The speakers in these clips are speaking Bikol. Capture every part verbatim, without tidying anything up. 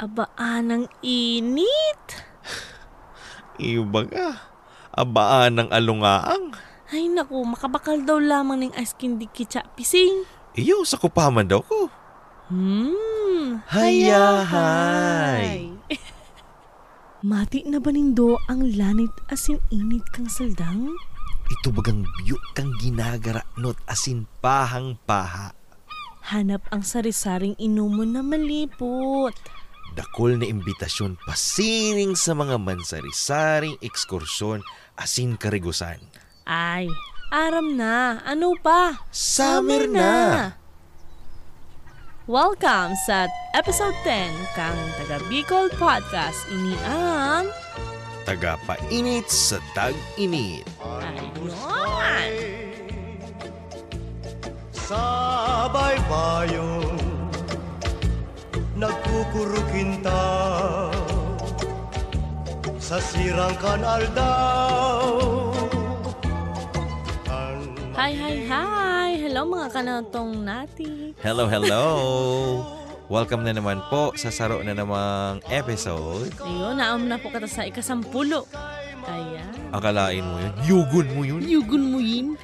Abaan ang init! Iyo baga, abaan ang alungaang. Ay naku, makabakal daw lamang ning ice candy kitsa pising. Iyo, sa kupaman daw ko. Hmm, Hayahay! hayahay! Mati na ba nindo ang lanit asin init kan saldang? Ito bagang biyo kan ginagaranot asin pahang-paha. Hanap ang sari-saring inomon na malipot. Dakul na imbitasyon pasiring sa mga mansari-saring ekskursyon asin karigosan. Ay, aram na. Ano pa? Summer Summer na! na! Welcome sa episode ten kang Taga Bicol Podcast. Ini ang Tagapainit sa tag-init. Ayun! Sa baybayon, nagkukurukinta sa sirang kan aldaw. Hi, hi, hi! Hello, mga kanatong natik. Hello, hello! Welcome na naman po sa saro na namang episode. Ayun, naam na po kita sa ikasampulo. Ayan. Akalain mo yun? Yugon mo yun? Yugon mo yun?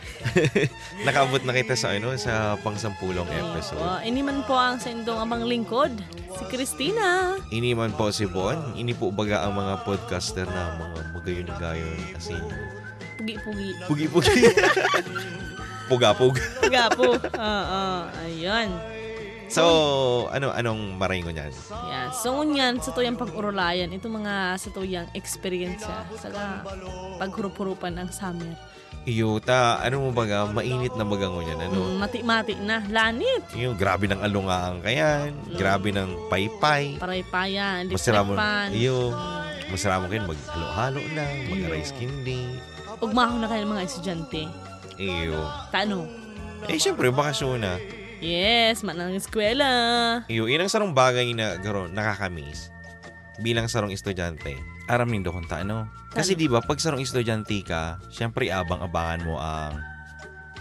Nakaabot na kita sa, ano, sa pangsampulong Ayun episode. po. Ini man po ang saindong abang lingkod, si Christina. Ini man po si Bon. Ini po baga ang mga podcaster na mga magayon-gayon. As in, Pugi-pugi. pugi-pugi. Pugapog. Pugapo. Oo, ayun. So, ano, anong maray ngunyan? Yeah. So, ngunyan, sa tuyang pag-urulayan, itong mga sa tuyang eksperyensya, sa paghurup-hurupan ng summer. Iyo, ta, ano mo baga, mainit na baga ngunyan, ano? Mm, mati-mati na. Lanit! Iyo, grabe ng alungaang kayan, Mm. grabe ng paypay. Paraypayan, Masira mo, district fans. iyo, Mm. masira mo kayo, maghalo-halo na, Iyo. mag-rice candy. Ugmahon na kayo ng mga estudyante. Iyo. Tano? Eh, syempre, bakasyon na. Yes, manang eskwela. Iyo, yun ang sarong bagay na, garo, nakakamiss. Bilang sarong estudyante, aram nindo kung ta, ano? Kasi Tano? di ba, pag sarong estudyante ka, syempre, abang-abangan mo ang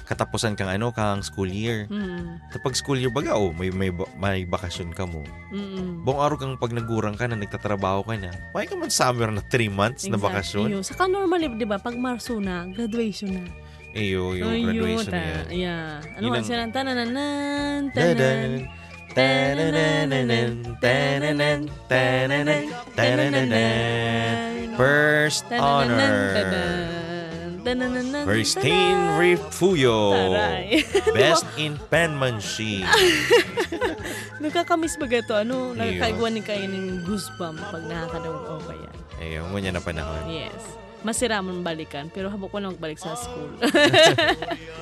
katapusan kang, ano, kang school year. Mm. Sa pag school year, baga, oh, may, may, ba- may bakasyon ka mo. Mm. Buong araw kang pag nagurang ka na, nagtatrabaho ka na. Why ka man summer na three months na Exact. bakasyon? Iyo. Saka normally, di ba, pag Marso na, graduation na. Iyo, yung So, graduation yun, na ta- yan. yeah. Ano Yun nga ang sila? Tanananan, Dadan, tanan, tanananan, tanananan, tanananan, tanananan. First Tananan, honor. tanan, tanananan, Christine tanan. Refugio. Taray. Best in penmanship. Nakakamiss ba gato? Ano, Iyo. nakakaigwa ni kayo ng goosebump pag nakakadawang o kaya? Ayun, ngunyan na panahon. Yes. Masira man balikan, pero habo ko lang magbalik sa school.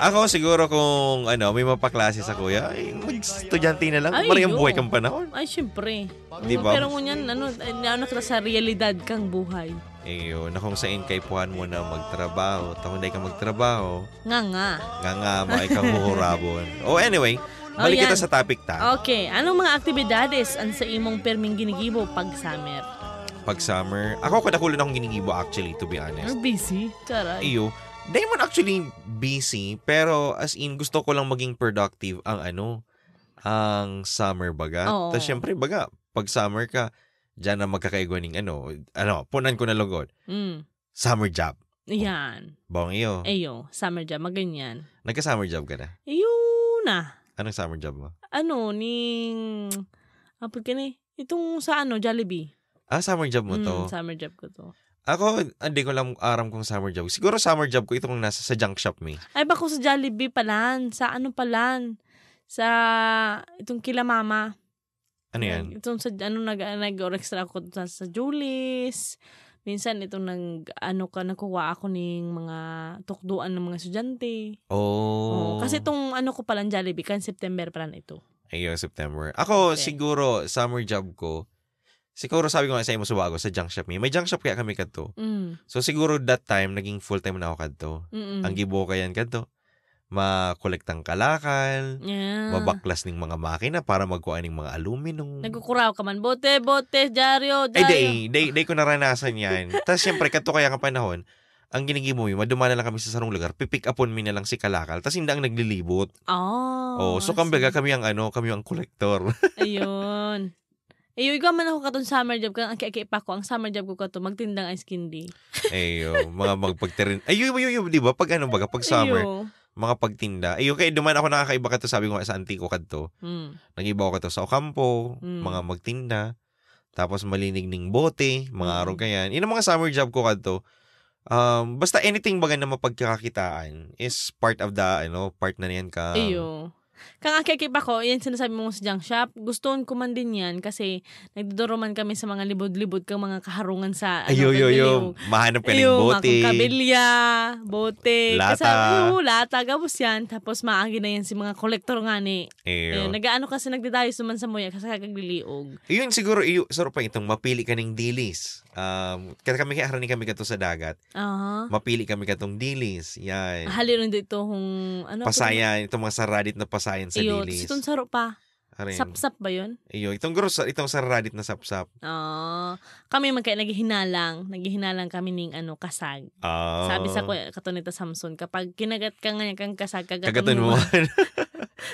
Ako siguro kung ano, may mapaklase sa kuya, ay mag-estudyante na lang. Ay, Maray ang iyo. buhay kang panahon. Ay, syempre. Di ba? Pero ngunyan, ano, eh, ano ka sa realidad kang buhay? Iyo, na kung saan kaipuhan mo na magtrabaho, ta kung dai ka magtrabaho, Nga nga. nga nga, maay kang huhurabon. Oh, anyway, Oh, balik kita yan. sa topic ta. Okay, anong mga aktibidades ang sa imong perming ginigibo pag summer? Pag summer, ako kadakulan akong ginigibo actually, to be honest. Ang busy. Charay. Iyo, di man actually busy, pero as in, gusto ko lang maging productive ang ano, ang summer baga. Oo. Tas syempre baga, pag summer ka, diyan na magkakaigwa ning ano, ano, punan ko na lugod. Mm. Summer job. Yan. Bawang iyo. Ayo, summer job, maganyan. Nagka-summer job ka na? Iyo na. Anong summer job mo? Ano, ning, apod ka ni? Itong sa ano, Jollibee. Ah, summer job mo Mm, to? summer job ko to. Ako, hindi ko lang aram kung summer job. Siguro summer job ko itong nasa sa junk shop mi. Ay, bako sa Jollibee palan. Sa ano palan? Sa itong kila mama. Ano yan? Nag-, itong sa, ano, nag-, nag-orextra ako sa, sa Julie's. Minsan itong nag-, ano ka, nagkukuha ako ning mga tukdoan ng mga estudyante. Oh. Oo, kasi itong ano ko palan Jollibee, kan September palan ito. Ayun, September. Ako, Okay. siguro, summer job ko, siguro sabi ko nga sa imo, subago, sa junk shop mi. May junk shop kaya kami kadto. Mm. So, siguro that time, naging full-time na ako kadto. Mm-mm. Ang gibo ko yan kadto, makolektang kalakal, Yeah. mabaklas ning mga makina para magkuha ning mga aluminum. Nagkukuraw ka man, "Bote, bote, dyaryo, Ay, dyaryo." day, day, day ko naranasan yan. Tas, syempre, kadto kaya nga panahon, ang ginigibo mi, maduma na lang kami sa sarong lugar, pipick upon mi na lang si kalakal, tas hindi ang naglilibot. Oh, Oh, so, I kambaga, see. kami ang ano, kami ang kolektor. Ayun. Iyo, igwa man ako katon summer job, kang aki-aki pa ko, ang summer job ko kato, magtindang ice candy. Ayo, mga magpagtirin-, ayo, ayo, ayo, di ba? Pag ano baga, pag summer, Iyo. mga pagtinda. Ayo, kaya duman ako nakakaiba kato, sabi ko nga sa auntie ko kadto. Mm. Nag-iba ako kato sa Ocampo, Mm. mga magtinda. Tapos malinig ning bote, mga Mm. arog kayan. Yun ang mga summer job ko kadto. Um, basta anything baga na mapagkakakitaan is part of the, ano, part na niyan ka. Iyo. Kang aki-aki pa ko, yan sinasabi mo sa junk shop, gustoon ko man din yan kasi nagdodoro man kami sa mga libod-libod kang mga kaharungan sa, ano, Ayo, yo, yo. Cagdiliw. Mahanap ka Iyo, ning mga bote. kung kabilya, bote. Lata. Kasi, iyo, lata, gabos yan. Tapos maagi na yan si mga kolektor nga ni. Iyo. Ayun, nag-aano kasi, nagdadayo sa man sa muya kasi kagdiliog. Yun siguro, iyo, saro pa itong mapili ka ning dilis. Um, kasi kami, kaya harani kami kato sa dagat. Aha. Mapili kami katong dilis. Yan. Hali rin dito kung, ano, Pasayan, itong mga saradit na pasayan sa Iyo, dilis. Itong saro pa. Arin. Sapsap ba yun? Iyo, itong grosa-, itong saradit na sapsap. Ah, kami man kaya naghihinalang, naghihinalang kami ning, ano, kasag. Ah. Sabi sa kuya, kato nita Samson, kapag kinagat ka nga kang kasag, kagaton Kagaton mo mo. man.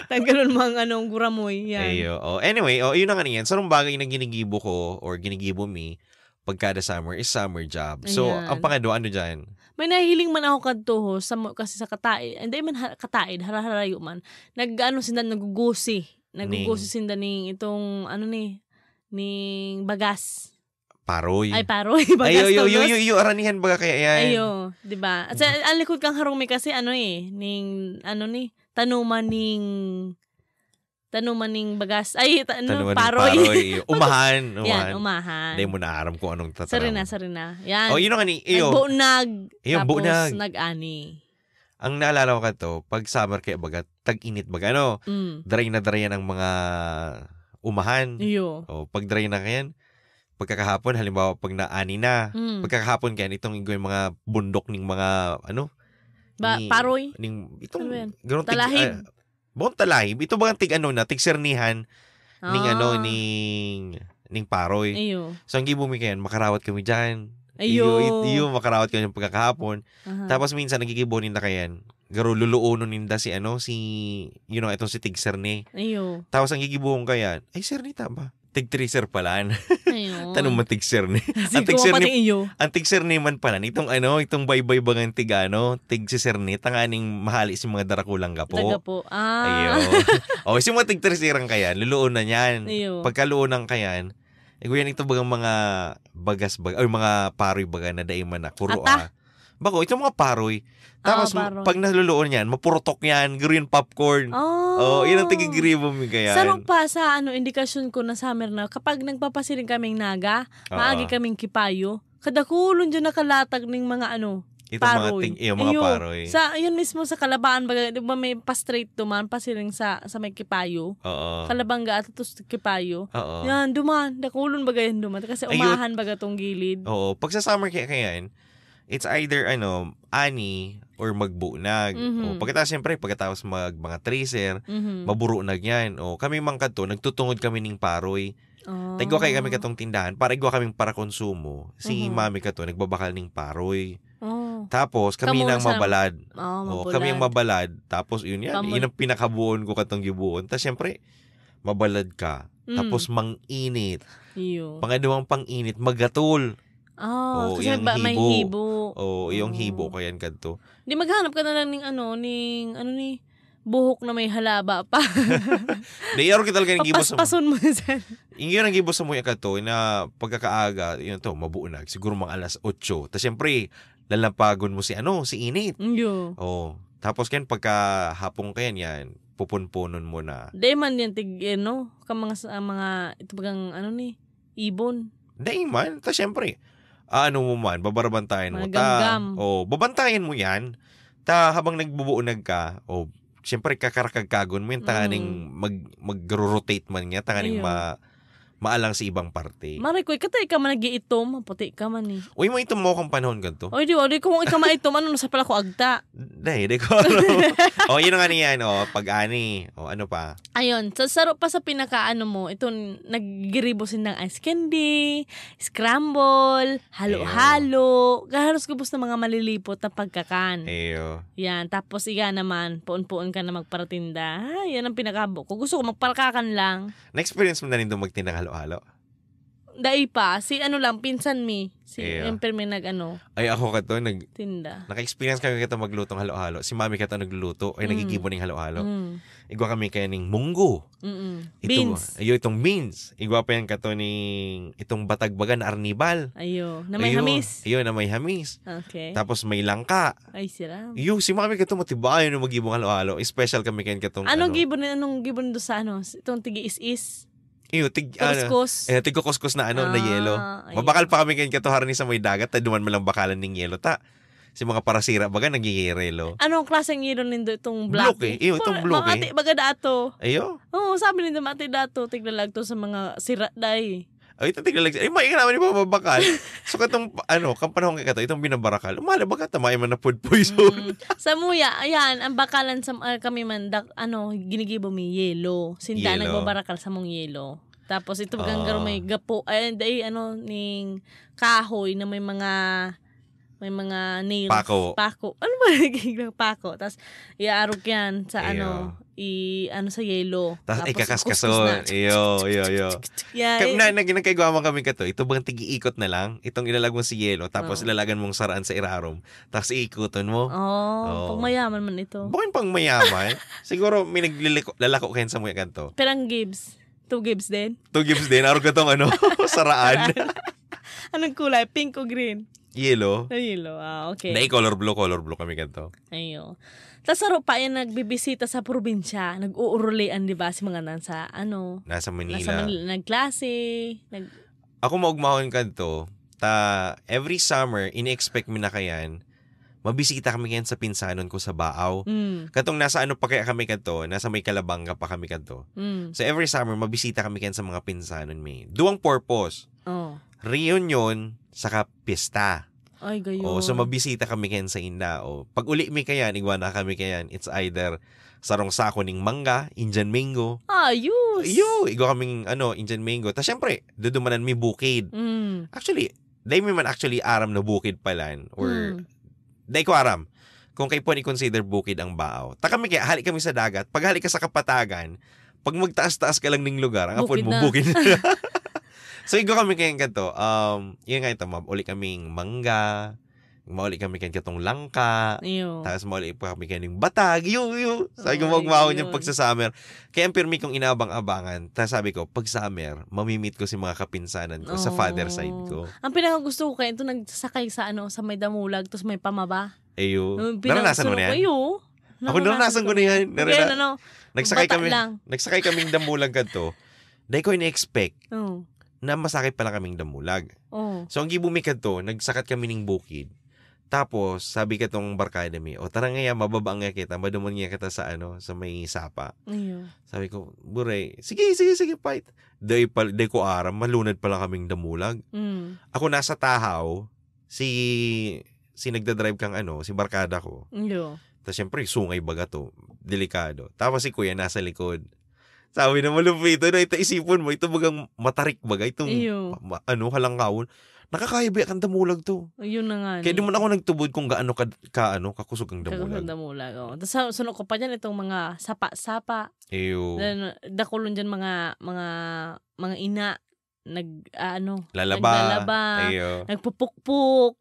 Tanggalon mo ang, ano, ang guramoy, yan. Iyo. Oh, anyway, oh, yun na nga niyan. Sarong bagay na ginigibo ko or ginigibo mi pag kada summer is summer job. So, Ayan. ang pangadwa, ano dyan? May nahihiling man ako kadto, ho, sa mo-, kasi sa kataid, hindi man ha-, kataid, haraharayo man. Nag-ano sinda, nagugusi. Nagugusi Ning? sinda ning itong, ano ni, ning bagas. Paroy. Ay, paroy. Bagas Ay, yo, yo, to, yo, dos. yo, yo, aranihan baga kaya yan. Ayo, di ba? At sa, ang likod kang harong may kasi, ano eh, ning, ano ni, tanuman ning, tanuman ning bagas. Ay, ta-, ano, Tanuman ning paroy. paroy, iyo. Umahan, Yan, umahan. umahan. Di mo na aram kung anong Sorry tataram. na, sorry na. Yan. Oh, yun ang ani, iyo. Nagbunag, Iyo, tapos bunag. nag-ani. Ang naalala ko kato, pag summer kaya baga, tag-init baga, ano? Mm. Dry na dry yan ang mga umahan. Iyo. Oh, pag dry na kayan, pagkakahapon, halimbawa, pag naani na, Mm. pagkakahapon kaya itong igwa yung mga bundok ning mga, ano? Ba, Ni-, paroy? ning, itong Ano ba yan? ganun tig-, Talahib? ah, bawang talahib. Ito bagang tig-ano na, tigsernihan ning, ano, Ah. ning, ning paroy. Iyo. So, ang gibo mi kayan, makarawat kami dyan. Ayo. Iyo, it-, iyo, makarawat kami yung pagkakahapon. Aha. Tapos minsan, nagigibo ninda kayan. Garo, luluonon ninda si, ano, si, you know, itong si tigserni. Ayo. Tapos ang gigibohon kayan, ay, serni ta ba? Tig-tracer pala. Ayun. Tanong mo, tig-serni. Sige, Ang tig-serni, pati iyo. ang tig-serni man pala, itong ano, itong baybay bagang tig-ano, tig-serni, tanganing mahali si mga darakulang gapo. Dagapo. Ah. Ayun. Oh, si mga tig-tracer ang kayan, luluon na niyan. Ayun. Pagkaluon ng kayan, eh, yan ito bagang mga bagas, bag-, ay, mga paroy baga na dai man na, kuro, Ata? ah. Bako, itong mga paroy. Tapos, Ah, paroy. pag naluluon yan, mapurutok yan, garo yung popcorn. Oh. Oh, yun ang tigigribo mi kaya. Sarong pa sa, ano, indikasyon ko na summer na, kapag nagpapasiring kaming naga, Oo. maagi kaming kipayo, kadakulon dyan nakalatag ning mga, ano, Itong mga paroy. ting-, iyo, mga Iyo. paroy. Sa, yun mismo sa kalabaan, baga, di ba may pa-straight duman, pasiring sa, sa may kipayo? Oo. Kalabanga at tus kipayo. Oo. Yan, duman. Dakulon baga yan duman. Kasi Ayun. umahan baga tong gilid. Oo. Pag sa summer kaya, kaya yan, it's either, ano, ani or magbunag. Mhm. O, pagkatapos, siyempre, pagkatapos mag-, mga tracer, Mhm. mabunag yan. O, kami man kadto, nagtutungod kami ning paroy. Oh. Tagwa kayo kami katong tindahan, para igwa kaming para konsumo. Si Mhm. mami kato, nagbabakal ning paroy. Oh. Tapos, kami Kamo nang sa mabalad. Oh, Oh, kami ang mabalad. mabalad. Tapos, yun yan. Kamo Yun ang pinakabuon ko katong gibuon. Tapos, siyempre, mabalad ka. Mm. Tapos, mang-init. Iyo. Pangadawang pang-init, magatol. Oh, Oo, kasi yung ba, may hibo. hibo. Oo, yung Oh. hibo ko yan kadto. Di maghanap ka na lang ning ano, ning ano ni, buhok na may halaba pa. Di, yaro kita talaga yung gibo sa Papaspason mo yan. Yung yun ang gibo sa muya kadto, na pagkakaaga, yun to, mabunag. Siguro mga alas otso. Tapos siyempre, lalampagon mo si ano, si init. Iyo. Oh. Tapos kan pagkahapon kayan yan, pupunpunon mo na. Di man yan tig, ano, ka mga, sa mga, ito bagang, ano ni, ibon. Dai man. Ta siyempre, ano mo man, babarabantayan mo Mga ta. gamgam. Oh, babantayan mo yan. Ta habang nagbubuunag ka, oh, siyempre, kakarakagkagon mo yan, tanganing Mm. mag-, magro-rotate man niya, tanganing Iyo. ma-, maalang sa ibang parte. Maray ko, ikatay ka man nag-iitom, puti ka man eh. Uy, mo itom mo kang panahon ganito? Oy, di, di ko kung ikaw maitom, ano, nasa pala ko agta? Dai, di ko alam. Oh, yun nga niyan, oh, pag-ani. Oh, ano pa? Ayun, sa saro pa sa pinaka-ano mo, itong naggiribo sindang ice candy, scramble, halo-halo, Iyo. Halos gabos na mga malilipot na pagkakan. Iyo. Yan, tapos iya naman, puon-puon ka na magparatinda. Ay, yan ang pinakabo ko. Gusto ko magparakakan lang. Na-experience mo na rin doon magtindang halo-halo? Dai pa. Si ano lang, pinsan mi. Si Iya. Emper may nag-ano, Ay, ako kato, nag, tinda. naka-experience kami kato maglutong halo-halo. Si mami kato nagluluto, ay Mm. nagigibo ning halo-halo. Mm. Igwa kami kaya ning munggo. Mm-mm. Ito, Beans. Ayo, itong beans. Igwa pa yan kato ning, itong batag baga na arnibal. Ayo. Na may Ayo, hamis. Ayo, na may hamis. Okay. Tapos may langka. Ay, siram. Iyo, si mami kato matibay na magibong halo-halo. Special kami kayan katong Anong ano. Gibon, anong Gibon do sa ano? Itong tigi-is-is? Iyo, tig, ano, Kuskus. Eh, tigkukuskus na ano, na Ah, yelo. ayun. Mabakal pa kami kayan kato harani sa may dagat, ta duman man lang bakalan ning yelo ta. Si mga parasira, baga, nagigirelo. Anong klaseng yelo nindo itong black? Bloke, iyo, itong Pura- bloke. Makati baga dato. Ayo. Oo, sabi nindo mati dato, tiglalag to sa mga sira day. Ay, ito tiglalag. Ay, may naman yung mababakal. So, katong, ano, kang panahon kay kato, itong binabarakal. Umala, baga, tamay man na food poison. Mm. Sa muya, ayan, ang bakalan sa ah, kami man, dak, ano, ginigibo mi yelo. Sinda Yelo. Nagbabarakal sa mong yelo. Tapos ito bagang Ah. garo may gapo, ay, dai, ano, ning kahoy na may mga may mga nails. Pako. Pako. Ano ba naging pako? Tapos, iarog yan sa Iyo. ano, i, ano sa yelo. Tas Tapos ikakaskason. ikuskus na. Iyo, iyo, iyo. Yan. Kaya na, na, nagkagawa man kami kato. Ito bang tigi-ikot na lang? Itong ilalag mo si yelo, tapos Oo. ilalagan mong saraan sa irarom, tapos iikuton mo. Oh, Oo. pang mayaman man ito. Bukod pang mayaman, siguro may nagliliko, lalako kayan sa mga kanto. Perang gives? Two gives din? Two gives din, arog katong ano, saraan. Anong kulay? Pink o green? Yelo. Ay, yelo. Ah, okay. Dai color blue, color blue kami kanto. Ayo. Tas saro pa yan nagbibisita sa probinsya. Nag-uurulian, di ba? Si mga nasa, ano, Nasa Manila. nasa Manila. Nagklase. Nag, Ako maugmahon kanto, ta every summer, ini-expect mi na kayan, mabisita kami kayan sa pinsanon ko sa Baaw. mm, Katong nasa ano pa kaya kami kanto, nasa may Calabanga pa kami kanto. mm. So every summer, mabisita kami kayan sa mga pinsanon mi. Duwang purpose, Oh. reunion saka pista. Ay, gayon. O, so mabisita kami kayan sa inda. O, pag uli mi kayan, igwa na kami kayan. It's either sarong sako ning mangga, Indian mango. Ayos! Yo, igwa kaming ano, Indian mango. Tapos syempre, dudumanan mi bukid. Mm. Actually, dai mi man actually aram na bukid palan. Or, Mm. dai ko aram kung kaipuhan i-consider bukid ang Baaw. Ta kami kaya, hali kami sa dagat. Pag hali ka sa kapatagan, pag magtaas-taas ka lang ning lugar, ang apod Bukid mo, na. Bukid. So, igwa kami kayan kanto. Um, yun nga ito, ma'am. Uli kaming mangga. Mauli kami kayan katong langka. Iyo. Tapos mauli pa kami kaning batag. Yo, yo. Sabi ko, Ay, magmahon yung yun. pagsa-summer. Kaya ang pirmi kong inabang-abangan. Tapos sabi ko, pag summer, mamimit ko si mga kapinsanan ko sa Oh. father side ko. Ang pinakagusto ko kayo, ito nagsasakay sa ano, sa may damulag, tapos may pamaba. Ayo. Yung Naranasan mo pinakagusto na ko, yan? Iyo. Ako, naranasan ko na yan. Kaya Narana- ano, Nagsakay bata kami, lang. Nagsakay kaming damulag kanto. Dai ko ini-expect Oh. na masakay pala kaming damulag. Oh. So, ang gibo mi kadto, nagsakat kami ning bukid. Tapos, sabi katong barkada mi, "O, tara nga, mababa nga kita, maduman nga kita sa, ano, sa may sapa." Iyo. Sabi ko, "Buray, sige, sige, sige, fight." Dai, pal- dai ko aram, malunad pala kaming damulag. Mm. Ako nasa tahaw, si, si nagdadrive kang ano, si barkada ko. Iyo. Tapos, syempre, sungay baga to. Delikado. Tapos, si kuya nasa likod. Sabi na malupit, ano, ito isipon mo, ito bagang matarik baga, itong Iyo. ma- ano, halangkawon. Nakakaya ba kang damulag to? Yun na nga. Kaya ni. di man ako nagtubod kung gaano ka, ka ano, kakusog ang damulag. Kakusog damulag, oh. Tapos sa, sunod ko pa dyan, itong mga sapa-sapa. Iyo. Then, dakulon dyan mga, mga, mga ina, nag, ah, ano, Lalaba. naglalaba, Iyo. nagpupukpok.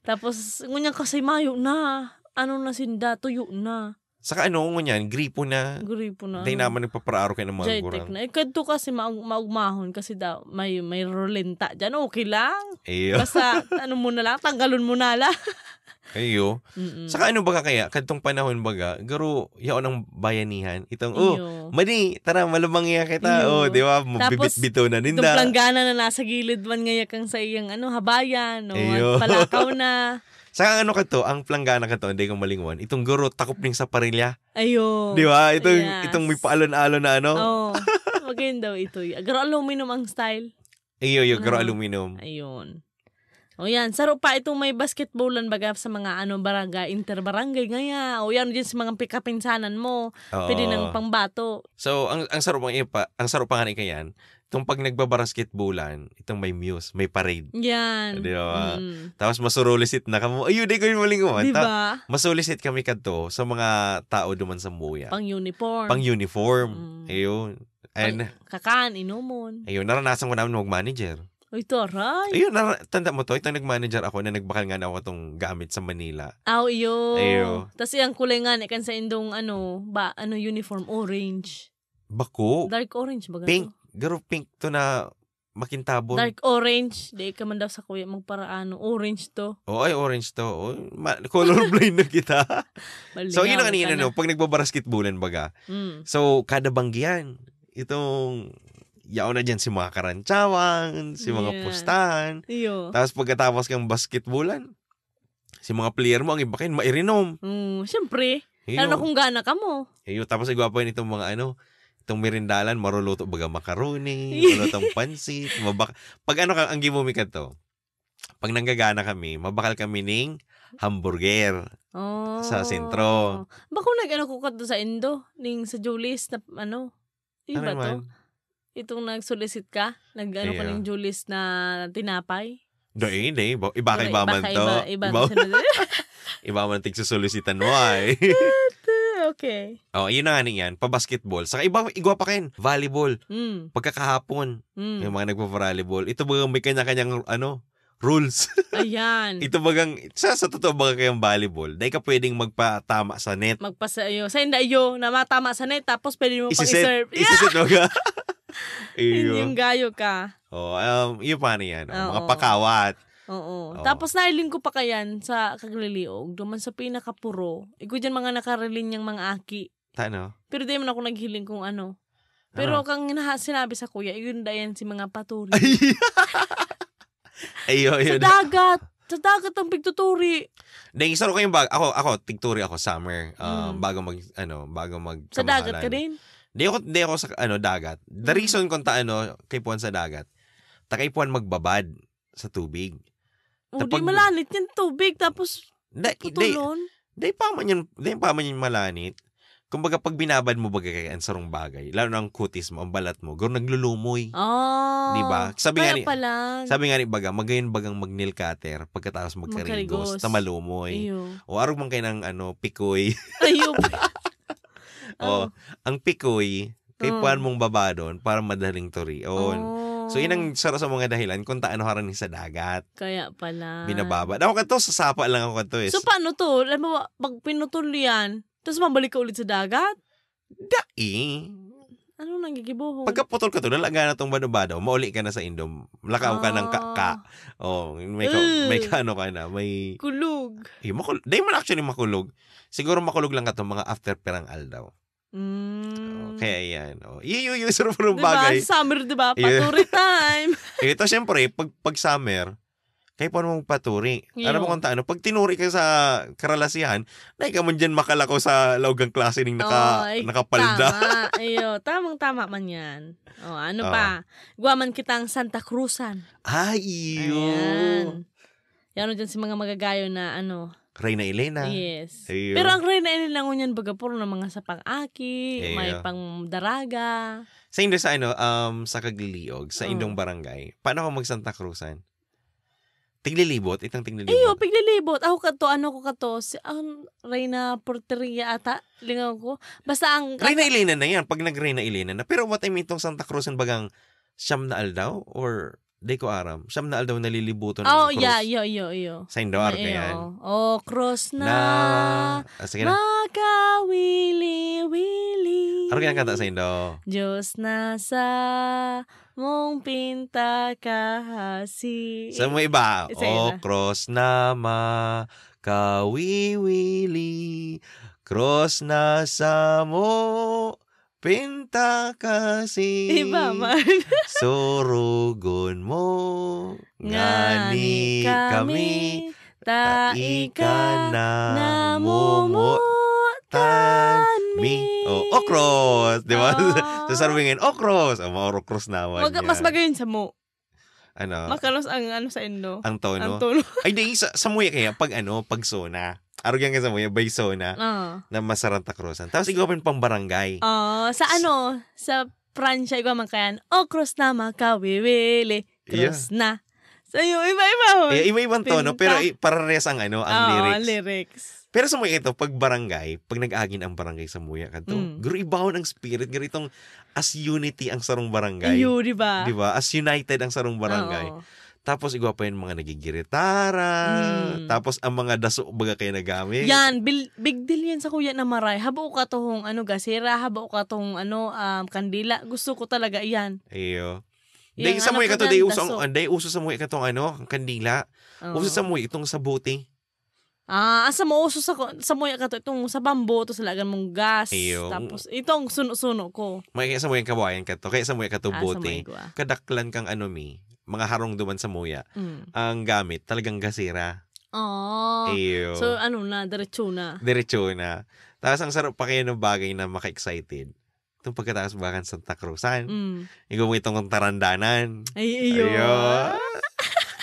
Tapos, ngunyan kasi mayo na. Ano na sinda, tuyo na. Saka ano, ngunyan, gripo na. Gripo na. Dahil naman nagpapaaro kayo ng mga Jaitek gurang. na. Eh, kadto kasi maug- maugmahon kasi daw may, may rolenta dyan. Okay lang. Iyo. Basta, ano mo na lang, tanggalon mo na lang. Iyo. Mm-mm. Saka ano baga kaya, kadtong panahon baga, garo, yaon ang bayanihan. Itong, oh, Iyo. madi, tara, malumang iya kita. Iyo. Oh, di ba? Tapos, Bibit-bito na Itong ninda. planggana na nasa gilid man ngaya kang sa iyang ano, habayan, o Iyo. palakaw na. Saka ano kato, ang planggana kato, hindi ko malingon. Itong guro, takop ning sa parilya. Ayo. Di ba? Itong, Yes. itong may paalon-alon na ano. Oh, maganda daw ito. Garo aluminum ang style. Iyo, iyo, garo Ah. aluminum. Ayun. O yan, saro pa itong may basketballan baga sa mga ano barangay, inter-barangay ngaya. O yan din sa mga pikapinsanan mo. Oo. Pwede nang pangbato. So, ang ang saro pang ipa, ang saro pa nga ni kayan, itong pag nagbabasketballan, itong may muse, may parade. Yan. Di ba? Mm. Tapos masurulisit na kamo. Ayun, di ko yung malingawan. Di Ta- ba? masulisit kami kadto sa mga tao duman sa Muya. Pang uniform. Pang uniform. Mm. Ayun. And, Pang kakan, inomon. ayun, naranasan ko naman mag-manager. Uy, taray. Ayun, nara-, tanda mo to? Itong nag-manager ako na nagbakal nga na ako itong gamit sa Manila. Aw, iyo. Iyo. Tas iyang kulay nga ni kan sa indong, ano, ba, ano, uniform, orange. Bako? Dark orange ba Pink. Gato? Garo pink to na makintabon. Dark orange. Di ka man daw sa kuya magparaano. Orange to. Oo, ay, orange to. Oh, ma-, colorblind na kita. So, yun ang Malingaw ka kanina, na. No? Pag nagbabasketballan, baga. Mm. So, kada banggihan, itong, yaon na dyan si mga karantsawan, si mga Yan. Pustahan. Iyo. Tapos pagkatapos kang basketballan, si mga player mo, ang iba kayo, mairinom. Mm, syempre. Iyo. Lalo na kung gana ka mo. Iyo, tapos igwa pa yun itong mga ano, itong merindalan, maruluto baga macaroni, Iyo. Maruluto ang pansit, mabak-, pag ano ka, ang gimumika to, pag nanggagana kami, mabakal kami ning hamburger Oh. Sa sentro. Bako nag-ano ko kato sa indo, ning sa Julie's na ano, Ano iba to? Naman? Itong nag-solicit ka? Nag-ano ka Iyo. Ning Julie's na tinapay? Dai, dai. Iba, iba, Pero iba man iba, to. Iba, iba, iba. Iba man tigsusolicitan mo ay. Okay. Oh, yun na nga niyan. Pa-basketball. Saka iba, igwa pa kayo. Volleyball. Mm. Pagkakahapon. Mm. Yung mga nagpa-volleyball. Ito ba may kanya-kanyang, ano, rules? Ayan. Ito bagang, sa, sa totoo baga kayong volleyball, dai ka pwedeng magpatama sa net. Magpasa-, iyo. Sa inda iyo, na matama sa net, tapos pwede mo pang Isiset. I-serve. Yeah! Isiset mo ka. Iyo. Yun yung gayo ka. Oh, um, yun pa na yan. Oh, mga Oo. Pakawat. Oo. Oh. Tapos nailing ko pa kayan sa Kagliliog, duman sa pinakapuro. Igo dyan mga nakariling niyang mga aki. Tano? Pero di man ako naghiling kung ano. Pero Ano? Kang naha-, sinabi sa kuya, yun dayan si mga paturi. Ay! Ayo, Sa ayo na. Dagat. Sa dagat ang pigtuturi. Dahil isa ko kayong bag-, ako, ako, tigturi ako, summer. Ah, Mm. Bago mag, ano, bago mag Sa dagat ka kamahalan. Din? Di ako, di ako sa, ano, dagat. The Mm. Reason kung ta, ano, kay Puan sa dagat. Ta kay Puan magbabad sa tubig. Oh, Ta di pag malanit yan tubig, tapos Da-, di, putulon. Di pa man yan, di pa man yan malanit. Kumbaga, pag binabad mo baga kay ang sarong bagay, lalo na ang kutis mo, ang balat mo, garo naglulumoy. Ah, Di ba? Sabi nga kaya ni, pala. Sabi nga ni baga, magayon bagang mag-nail cutter pagkatapos magkarigos, Magkarigos. Ta malumoy. Iyo. O, arog man kayo ng, ano, pikoy. Ayun. O, Oh. Ang pikoy, kay Oh. Puan mong babadon para madaling turion. Oh. So, yun ang saro sa mga dahilan kung taano harani sa dagat. Kaya pala. Binababad. Ako kadto, sa sapa lang ako kadto eh. So, paano to? Alam mo, pag pinutol yan, tas mabalik ka ulit sa dagat? Dai. Ano nang gigibohon? Pagkaputol ka to, lalaga na tong bado-bado, mauli ka na sa indom. Lakaw ka ng ka-, ka. Ah. Oh, may ka-, Ugh. May kaano ka na, may Kulog. Eh, makul-, di man actually makulog. Siguro makulog lang ka to, mga after pirang aldaw. Mm. Oh, kaya yan. Oh. Iyo, iyo, iyo, sarap ng Diba? Bagay. Sa summer, diba? Iyo. Paturi time. Eh, ito, syempre, pag, pag summer, kaya pa naman paturi. Iyo. Alam mo kung taano, pag tinuri ka sa karalasihan, na ikaw man dyan makalakaw sa laog ng klase ning naka-, Oy, nakapalda. Tama. Iyo, tamang-tama man yan. Oh, ano Ah. Pa? Guwaman kitang Santa Cruzan. Ay, iyo. Ayan. Yan o dyan si mga magagayo na ano. Reyna Elena. Yes. Ayun. Pero ang Reyna Elena ngunyan baga puro na mga sa pang-aki, Ayun. May pang daraga. Sa indo sa ano, um, sa Kagliliog, sa Oh. Indong barangay, paano ka mag-Santa Cruzan? Tiglilibot, itang tiglilibot. Iyo, piglilibot. Ako kato, ano ko kato, si, um, Reyna Porteria ata, lingaw ko. Basta ang Reyna Elena na yan, pag nag-Reyna Elena na. Pero what I mean, itong Santa Cruzan bagang siyam na aldaw or Di ko aram. Siyam na aldaw nalilibuton ang Oh, krus. Yeah, iyo, iyo, iyo. Sa Indo, Arca yan. Oh. Oh, krus na Na, ah, sige na. Makawili-wili. Ano kinakanta sa Indo? Diyos na sa mong pintakahasi. Sa mo iba, Sa "O iba. Krus na makawiwili, krus na sa mo pinta kasi Iba man. surugon mo ngani Ngani kami, kami, ta ta ika ika na namomotan namomotan mi." Mi. Oh, "O krus," di ba? Ah. Sa sarwingin, "O krus." Oh, maorokros naman Mag-, yan. Mas magayon sa mo. Ano? Makalos ang ano sa Indo. Ang tono? Ang tono. Ay, di, sa, sa muya kaya, pag ano, pag sona. Arog yan ka sa muya, by sona, Ah. na masarang takrosan. Tapos ikaw pa yung pang barangay. Ah, sa S- ano, sa Pransya, ikaw man kaya, "O krus na makawiwili, krus Yeah. na." So, yung iba-iba, oh. Eh, iba-ibang tono, Pinta. pero i-, parehas ang ano, ang Oo, lyrics. lyrics. Pero samuya ito, pag barangay, pag nag-agi na ang barangay samuya kadto, Mm. garo ibahon ang spirit, garo itong as unity ang sarong barangay. Iyo, di ba? Di ba? As united ang sarong barangay. Oo. Tapos igwa pa yung mga nagigiritara. Mm. Tapos ang mga daso baga kayo nagamit. Yan, bil- big deal yan sakuya na maray. Habo ka tohong ano, gasera, habo ka tohong ano, um, kandila. Gusto ko talaga yan. Iyo. Yan, Dahil sa ano mga ka kato, dyan, dahil uso, daso. ang, dahil uso sa mga katong ano, ang kandila. Oo. Uso sa mga itong sabuti. Ah, asa mo uso sa ko-, samuya ka to, itong sa bamboo, to sa lagan mong gas. Iyo. Tapos, itong suno-suno ko. May kaya samuya kawayan ka to, kaya samuya ka to Ah, bote. samuya ko, ah. Kadaklan kang ano mi, mga harong duman samuya. Mm. Ang gamit, talagang gasera. Oh. Iyo. So, ano na, diretso na. Diretso na. Tapos ang sarap pa kaya ng bagay na maka-excited. Itong pagkatapos bakan Santa Cruzan. Mm. Igo mo itong tarandanan. Ay, iyo. Iyo.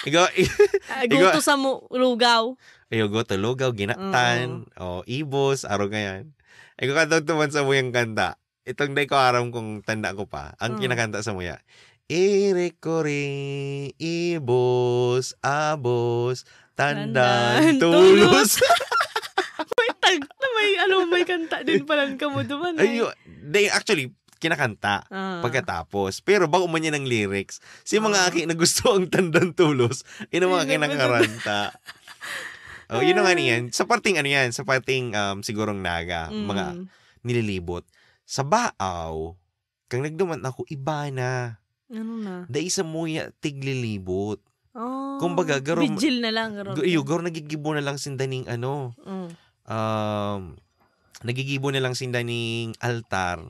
Igo, i- Ah, igo, guto sa mu-, lugaw. Iyo, guto, lugaw, ginatan, Oo. o ibos, aro ngayon. Igo ka daw tuman sa muyang kanta. Itong day ko aram kung tanda ko pa. Ang Mm. kinakanta sa muya, "Irikori, ibos, abos, tandan, Tandan, tulos." tulos. May tag-, may, ano, may kanta din pala kamo duman, Ay, ay. yo-, day, actually, kinakanta Ah. pagkatapos. Pero bago man yan ang lyrics, si mga Ah. aki na gusto ang tandan tulos, yun ang mga Yun ang kinakaranta. Oh, yun ang ano Ah. yan. Sa parting ano yan, sa parting, um, sigurong Naga, mga Mm. nililibot. Sa Baaw, kang nagduman ako, iba na. Ano na? Dai sa muya, tiglilibot. Oh, Kumbaga, garo-, vigil na lang, garo. gu-, iyo, garo nagigibo na lang sinda ning ano, Mm. um, nagigibo na lang sinda ning altar.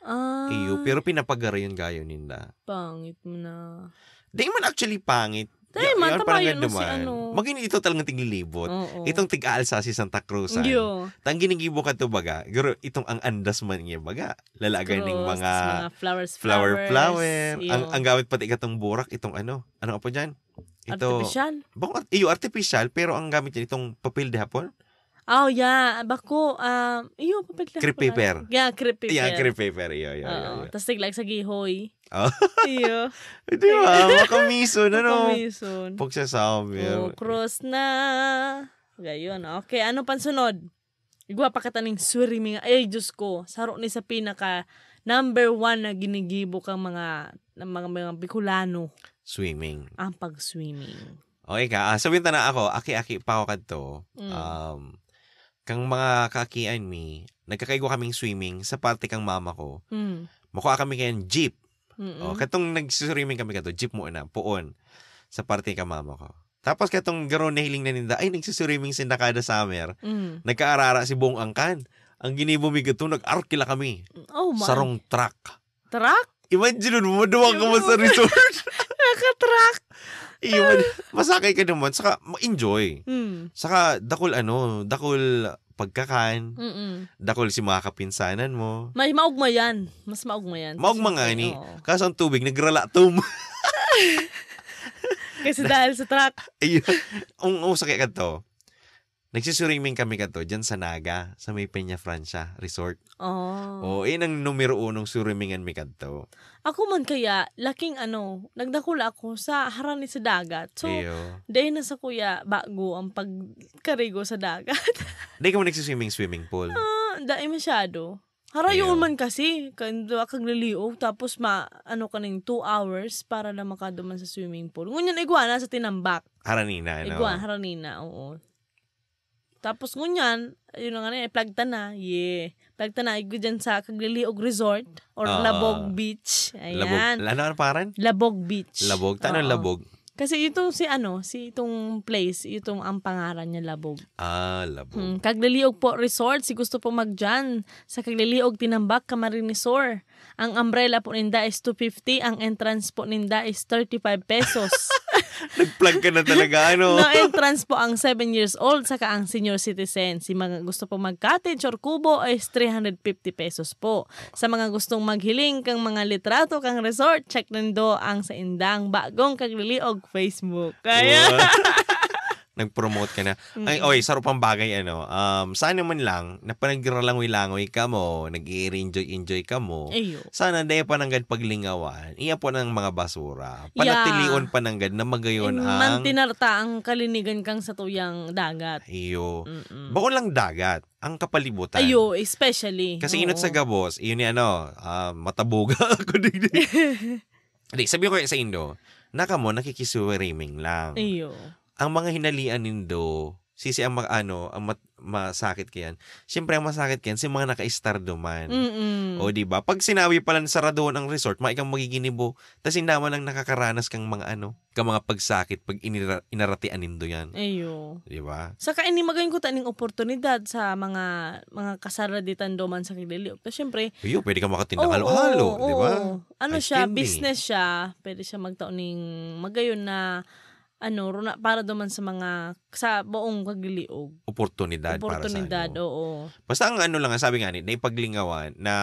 Ah. Iyo, pero pinapagara yun gayo ninda. Pangit mo na. Di man actually pangit. Di Ya-, man, yan, tama parang yun, ganun si man. ano. Maging ito talagang tiglilibot. Oo. Itong tig-aalsa si Santa Cruz, ah. Iyo. Tang ginigibo ka to baga, garo itong ang andas man niya baga. Lalagan ning Cross, mga mga flowers, flower, flowers. flower. Ang, Iyo. ang gamit pati katong burak, itong ano, ano nga po dyan? Ito, Artificial? bako, iyo, artificial, pero ang gamit niya itong papel de hapon? Oh, yeah. Bako, um, iyo, papel de Crepe hapon, paper. ano? Yeah, crepe paper. Yeah, crepe paper. Iyo, iyo, iyo, Oo. iyo. Tas tiglag sa gihoy. Oh. Iyo. Di ba? Makamison, ano? Makamison. Pagsasabi. Oh, cross na. Gayon. Okay, ano pang sunod? Igwa pa kita ning swimming. Ay, Diyos ko. Saro ni sa pinaka number one na ginigibo kang mga, ng mga, mga Bicolano. Swimming. Ang pag-swimming. Okay ka? Ah, sabihin ta na ako, aki-aki pa ako kadto. Mm. Um, kang mga kaakian mi, nagkakaigwa kaming swimming sa parte kang mama ko. Mm. Makua kami kayan jeep. Mm-mm. Oh, katong nag-swimming kami kato, jeep muna, poon, sa parte kang mama ko. Tapos katong garo nahiling na ninda, ay, nag-swimming sinda kada summer. Mm. Nagkaarara si buong angkan. Ang ginibo mi gato, nag-arkila kami. Oh, my. Sarong truck. Truck? Imagine mo, maduwang ka mo sa Yung resort. Naka-truck. Iyo, ma-, masakay ka naman, saka ma-enjoy. Mm. Saka dakul ano, dakul pagkakan, Mm-mm. dakul si mga kapinsanan mo. May maugma yan. Mas maugma yan. Maugma nga Siyempre, ni. oo. Kaso ang tubig, nagralatom. Kasi dahil sa truck. Ayun. Ang, ang sakit ka to. Nagsiswimming kami kadto, dyan sa Naga, sa may Peña Francia Resort. Oh. Oh, yun ang numero unong swimming mi kadto. Ako man kaya, laking ano, nagdakula ako sa harani sa dagat. So, Iyo. dahil na sa kuya, bago ang pagkarigo sa dagat. Di ka mo nagsiswimming, swimming pool? Ah, dahil masyado. Harayo Iyo. man kasi, kag, kagliliog, tapos ma, ano ka ning two hours para na makaduman sa swimming pool. Ngunyan, igwa na sa tinambak. Haranina, ano? Igwa, haranina, oo. Tapos ngunyan, ayun na nga na, eh, plagta na. Yeah. Plagta na, igwa dyan sa Kagliliog Resort or Oo. Labog Beach. Labog. Ayan. Ano ang pangalan? Labog Beach. Labog? Tano Oo. Labog? Kasi itong si ano, si itong place, itong ang pangaran niya Labog. Ah, Labog. Hmm, Kagliliog po Resort, si gusto po magdyan sa Kagliliog Tinambak, Camarines Sur. Ang umbrella po ninda is two fifty, ang entrance po ninda is thirty-five pesos. Nag-plug ka na talaga, ano? No entrance po ang seven years old, saka ang senior citizen. Si mga gusto po mag-cottage or kubo is three hundred fifty pesos po. Sa mga gustong maghiling kang mga litrato kang resort, check nindo ang sa indang bagong Kagliliog Facebook. Kaya Wow. Nag-promote ka na. Ay, Mm. oy, saro pang bagay, ano, um, sana man lang, na panagralangoy-langoy ka mo, nag-i-enjoy-enjoy ka mo. Iyo. Sana dai pa nanggad paglingawan, iya po ng mga basura. Yeah. Panatilion pa nanggad na magayon ang Mantinarta ang kalinigan kang sa tuyang dagat. Iyo. Mm-mm. Bako lang dagat, ang kapalibutan. Ayo, especially. Kasi inot sa Oo. gabos, yun ni ano, ah, matabuga ako digdi. Hindi, sabi ko sa indo, naka mo, nakikiswimming lang. Iyo. Ang mga hinalian nindo, sisi ang ma- ano, ang mat- masakit kayan. Siyempre, ang masakit kayan, si mga naka-istar duman. Mm-mm. O, di ba? Pag sinabi pala na saradon ang resort, maikang magiginibo. Tas hindi man lang nakakaranas kang mga ano, ka mga pagsakit pag inira- inaratian nindo yan. Ayo. Di ba? Saka ini magayon ko taning oportunidad sa mga mga kasaraditan duman sa Kagdiliog. Tapos syempre, Iyo, pwede ka makatinda oo, halo-halo, di ba? Oo. Ano Ice siya, candy. Business siya. Pwede siya magtao ning magayon na ano, runa, para duman sa mga sa buong Kagdiliog. Oportunidad, Oportunidad, para sa ano. Oo. Basta ang ano lang, ang sabi nga ni, na ipaglingawan na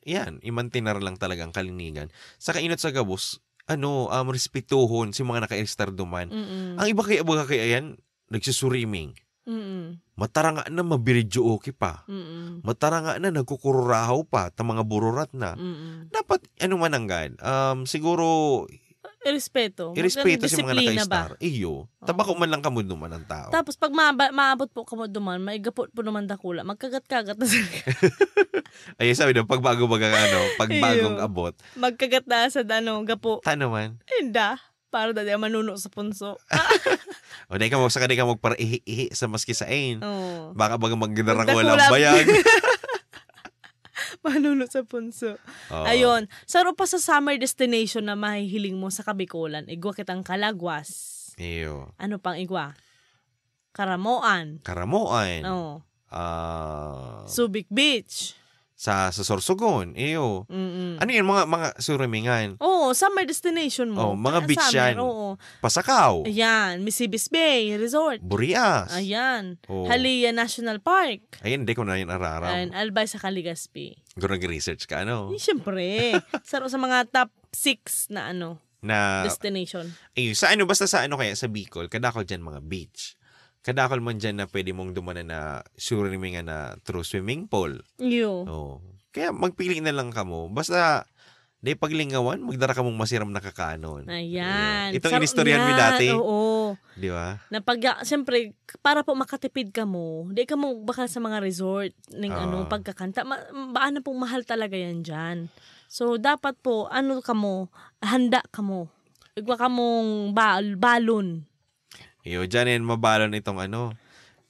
yan, imantinar lang talaga ang kalinigan. Sa kainot sa gabos, ano, um, respetuhon si mga naka-istar duman. Mm-mm. Ang iba kaya, baga kaya yan, nagsusuriming. Mm-mm. Mataranga na, mabiridyo okay pa. Mm-mm. Mataranga na, nagkukururahaw pa, ta mga bururat na. Mm-mm. Dapat, ano man ang gan, um, siguro, Irespeto. irespeto si mga Magandang disiplina ba? naka-istar. Iyo. Tabako man lang kamo duman ang tao. Tapos pag maaba- maabot po kamo duman, maiga po, po naman dakula, magkagat-kagat na sa Ay, sabi daw, pag bago baga ano, pag Iyo. Bagong abot. Magkagat na sa ano, gapo. Ta naman. Inda. Para dati ang manuno sa punso. O, di ka mo, saka di ka magpara-ihi-ihi sa maski sain. Oo. Baka baga magdara ko Magdakula. Walang bayag. Manuno sa punso. Oo. Ayun. Saro pa sa summer destination na mahihiling mo sa Kabikolan, igwa kitang Kalagwas. Iyo. Ano pang igwa? Karamoan. Karamoan. Oh. Ah, Subic Beach. sa, sa Sorsogon. Iyo. Mm-mm. Ano yun? Mga, mga surimingan. Oo, summer destination mo. Oh, mga Ah, beach summer, yan. Oo. Pasakaw. Ayan, Misibis Bay Resort. Burias. Ayan. Oo. Halia National Park. Ayan, hindi ko na yun araram. Ayan, Albay sa Caligaspi. Kung nag-research ka, ano? Eh, Siyempre. Saro sa mga top six na ano, Na, destination. eh, sa ano, basta sa ano kaya, sa Bicol, kadako dyan mga beach. Kadako man dyan na pwede mong dumanan na swimming na through swimming pool. Yo. Oh. Kaya magpili na lang kamo. Basta, di paglingawan, magdara kamong masiram na kakanon. Ayan. Itong Saro- inistoryahan mi yan, dati. Oo. Di ba? Na pag, siyempre, para po makatipid kamo, di kamo bakal sa mga resort ning Ah. ano, pagkakanta. Ma, baan na pong mahal talaga yan dyan. So, dapat po, ano kamo, handa kamo. Igwa kamong bal, balon. Iyo, dyan yan, mabalon itong ano.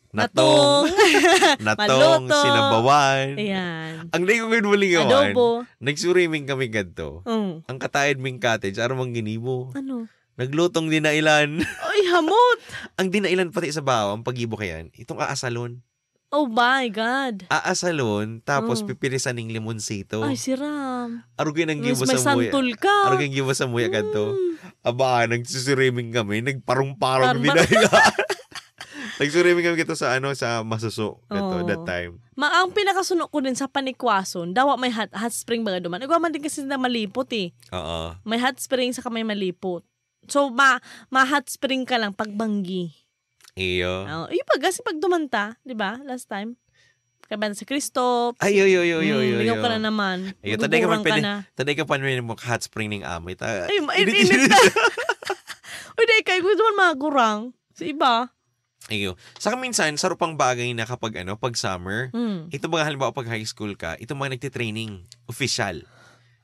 Natong. Natong. Natong, Maluto. Sinabawan. Ayan. Ang di ko gud malingawan, Adobo. nag-swimming kami ganito. Mm. Ang kataid ming cottage, arong ginibo. Ano? Naglutong dinailan. Ay, hamot! Ang dinailan pati sa bawa, ang pagibo kayan, itong aasalon. Oh my God. Aasalon, tapos Oh. pipirisan ning limonsito. Ay, siram. Arugin ang Mas gibo may sa muya. santol ka. Arugin ang gibo sa muya kadto. Mm. Aba, nag-swimming kami, nagparong-parong Parang- dinailan. Nag-swimming kami kito sa ano, sa Masuso, ito, Oo. that time. Ma, ang pinakasuno ko din sa Panikwason, dawa may hot, hot spring baga duman. Igwa man din kasi na malipot eh. Oo. May hot spring sa may malipot. So, ma, ma-hot spring ka lang pag banggi. Iyo. Oh, iyo pa, kasi pag dumanta, di ba, last time? Kaya sa Kristo, Ay, yo, yo, yo, yo, mm, yo, ligaw yo. ka na naman. Iyo, taday ka man Magugulang ka pwede, na. Taday ka pa naman mag-hot spring ning amit. Ah, Ay, ma- init, init na. Uy, di, kaya gusto man mga gurang. Sa iba. Iyo. Saka minsan, saro pang bagay na kapag ano, pag summer, Hmm. ito mga halimbawa pag high school ka, ito mga nagtitraining, official.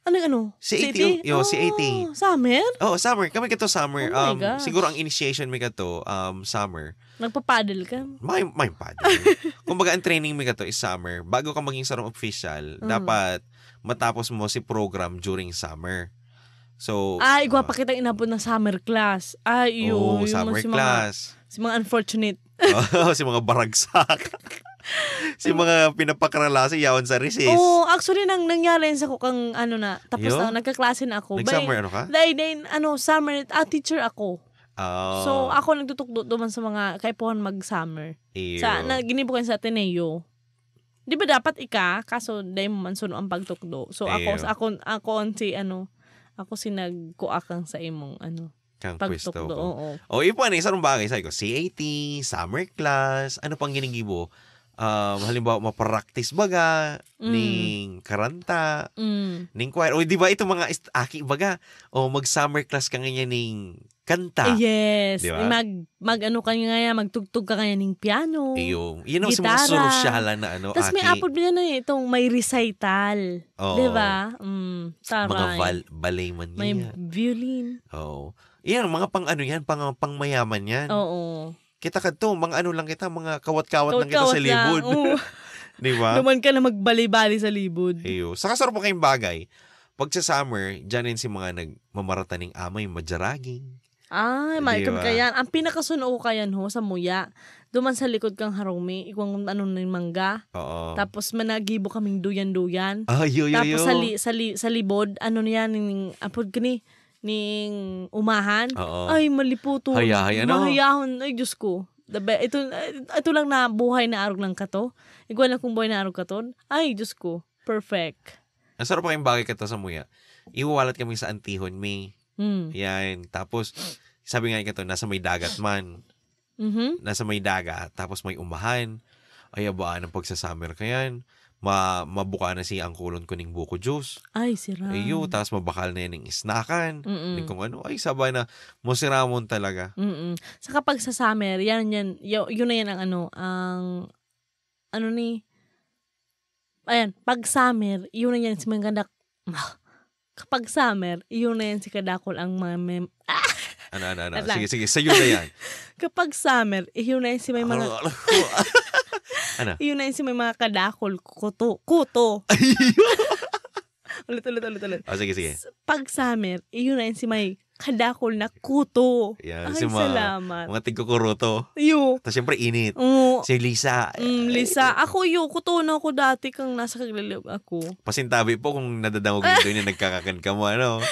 Ano yung ano? C A T, yo, C A T. Oh, summer? Oh, summer. Kami kato summer. Oh my um, gosh. Siguro ang initiation mi kato, um, summer. Nagpapadel ka? May, may paddle. Kumbaga, ang training mi kato is summer. Bago ka maging sarong official, Mm. dapat matapos mo si program during summer. So, Ah, igwa ah, pa kitang inabot na summer class. Ah, iyo. Oo, Yung summer si mga, class. Si mga unfortunate. Oo, si mga baragsak. Si mga pinapakralasi, yaon sa recess. Oo, actually, nang nangyari yun sa ko kang ano na, tapos Yo? na, nagkaklase na ako. Nag-summer ano ka? Dahil, dahil, ano, summer, ah, teacher ako. Oh, So, ako nagtutukdo duman sa mga kaipuhan mag-summer. iyo. Sa, na, ginibo ko yun sa Ateneo. Di ba dapat ika, kaso dahil mo man suno ang pagtukdo. So, ako, Iyo. sa ako, ako ang si, ano, ako si nagkuakang sa imong, ano. Kang pwesto ko. Oo. O, ipan, isa rong bagay, sabi ko, C A T, summer class, ano pang ginigibo? Um, halimbawa, mapractice baga, Mm. ning karanta, Mm. ning choir. O, di ba, itong mga ist-, aki baga, o, mag-summer class ka ngayon ning kanta. Yes. Di ba? Mag, mag-ano ka ngayon, magtugtog ka ngayon ning piano, Iyo. Yun ang sa mga gitara. Sorosyalan na ano, Tas may aki. Apod din na eh, itong may recital. Oo. Di ba? Mm, Mga taray. val-, ballet man May niya. Violin. Oo. Yan, mga pang ano yan, pang, pang mayaman yan. Oo. Kita kadto, mga ano lang kita, mga kawat-kawat lang kita sa Kawat-kawat lang, libod. Oo. Di ba? Duman ka na magbali-bali sa libod. Iyo. Saka sarap kayong bagay. Pag sa summer, dyan yun si mga nagmamarata ning amay, majaraging. Ah, Di maitom ba? Kayan. Ang pinakasuno ko kayan ho, sa muya. Duman sa likod kang harong mi, ikwang ano ning mangga. Oo. Tapos managibo kaming duyan-duyan. Ah, yo, yo, Tapos yo. sa li-, sa li-, sa libod, ano niya, ning, apod kini, ning umahan. Oo. Ay, maliputon. Hayahay, ano? Mahayahon. Ay, Diyos ko. The be-, ito, ito lang na buhay na arog lang kato. Igwa na kung buhay na arog katon. Ay, Diyos ko. Perfect. Ang sarap pa kayong bagay kato sa muya. Iwawalat kami sa antihon mi. Hmm. Yan. Tapos, sabi nga kato, nasa may dagat man. Mhm. Nasa may dagat, tapos may umahan. Ay, abaan ang pagsa-summer kayan. Ma-, mabuka na si angkulon ko ning buko juice. Ay, sira. Ayo, tas mabakal na yan ng isnakan. Mm-mm. Ning kung ano. Ay, saba na. Masiramon talaga. Mm-mm. Sa kapag sa summer, yan, yan. Yo-, yun na yan ang ano, ang, ano ni, ayan, pag summer, yun na yan, si Mangganak, kapag summer, yun na yan, si Kadakol ang mga mem-, ah! Ano, ano, ano? Wait lang. Sige, sige, sa'yo na yan. Kapag summer, yun na yan, si may mga Ano, ano? Ano? Yun na yan, si may mga kadakol, kuto, kuto. Ulit, ulit, ulit, ulit. Oh, sige, sige. S-, pag summer, yun na yan, si may kadakol na kuto. Yan, Ay, si mga, salamat. Mga tigkukuruto. Iyo. Tapos, siyempre, init. Oo. Si Lisa. Mm, Lisa. Ay, Ako, iyo, kuto na ako dati kang nasa kaglilib ako. Pasintabi po kung nadadangog nito yun, nagkakakan ka mo, ano?